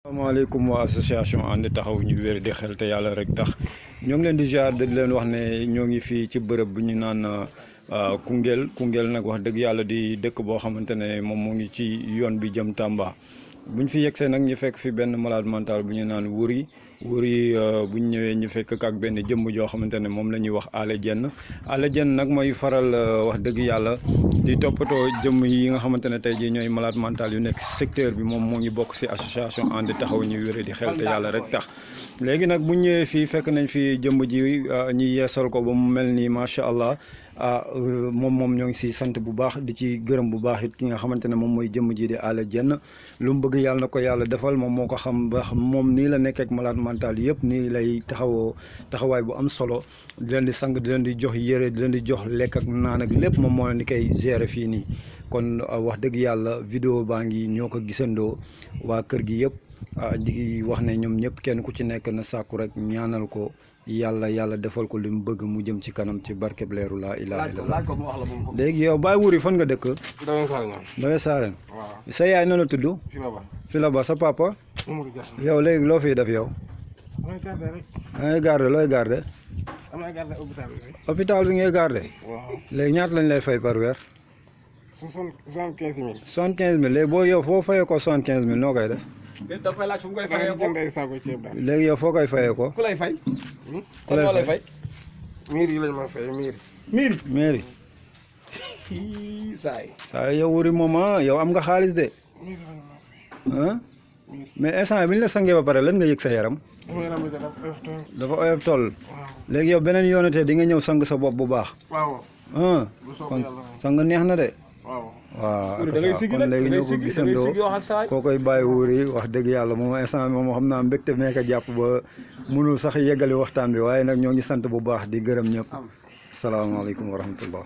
asalaamaaleykum waa association ànd taxaw ñu wér di xel te yàlla rek tax ñoo ngi leen di jaar di leen wax ne ñoo ngi fii ci bërëb bu ñu naan Koungheul nag wax dëgg yàlla di dëkk boo xamante ne moom moo ngi ci yoon bi jëm Tamba bu ñu fi yegsee nag ñu fekk fi benn malade mental bu ñu naan Wuri bu ñu ñëwee ñu fekk ak benn jëmm joo xamante ne moom la ñuy wax Alé Diène nag mooy faral wax dëgg yàlla di toppatoo jëmm yi nga xamante ne tey jii ñooy malade mental yu nekk secteur bi moom moo ngi bokk si association ànd taxaw ñu wéré di xel te yàlla rek tax léegi nag bu ñëwee fii fekk nañ fi jëmm ji ñi yeesal ko ba mu mel ni macha allah moom ñoo ngi si sant bu baax di ci gërëm bu baax it ki nga xamante ne moom mooy jëmm ji di Alé Diène lu mu bëgg yàlla na ko yàlla defal moom moo ko xam ba moom nii la nekk ak malade mental yëpp nii lay taxawaay bu am solo di leen di sang di leen di jox yére di leen di jox lekk ak naan ak lépp moom moo leen di koy gérer fii nii kon wax dëgg yàlla vidéo baa ngi ñoo ko gisandoo waa kër gi yëpp di wax ne ñoom ñëpp kenn ku ci nekk na sàkku rek ñaanal ko yàlla defal ko li mu bëgg mu jëm ci kanam ci barkeb leeru laa ilaaha illallaah léegi yow Baye Wuri fan nga dëkk Ndoye Sarène sa yaay na la tudd Filaba sa papa yow léegi loo fiy def yow dangay garder looy garder hôpital bi ngay garder léegi ñaata lañ lay fay par weer 75 000 léegi boo yow foo fayee ko 75 000 noo koy def léegi yow foo koy fayee ko ku lay fay ku lay fay miir yi lañ ma fay miir saa yow Wuri moom yow am nga xaalis de mais instant bi ñu la sangee ba pare lan nga yëg sa yaram dafa oyof toll léegi yow beneen yoonatee di nga ñëw sang sa bopp bu baax kon sang neex na de waaw kon léegi ñoo ko gisandoo koo koy Baye Wuri wax dëgg yàlla moom instant moom xam naa mbégte meeka jàpp ba mënul sax yeggali waxtaan bi waaye nag ñoo ngi sant bu baax di gërëm ñëpp salaamaaleykum wa rahmatullah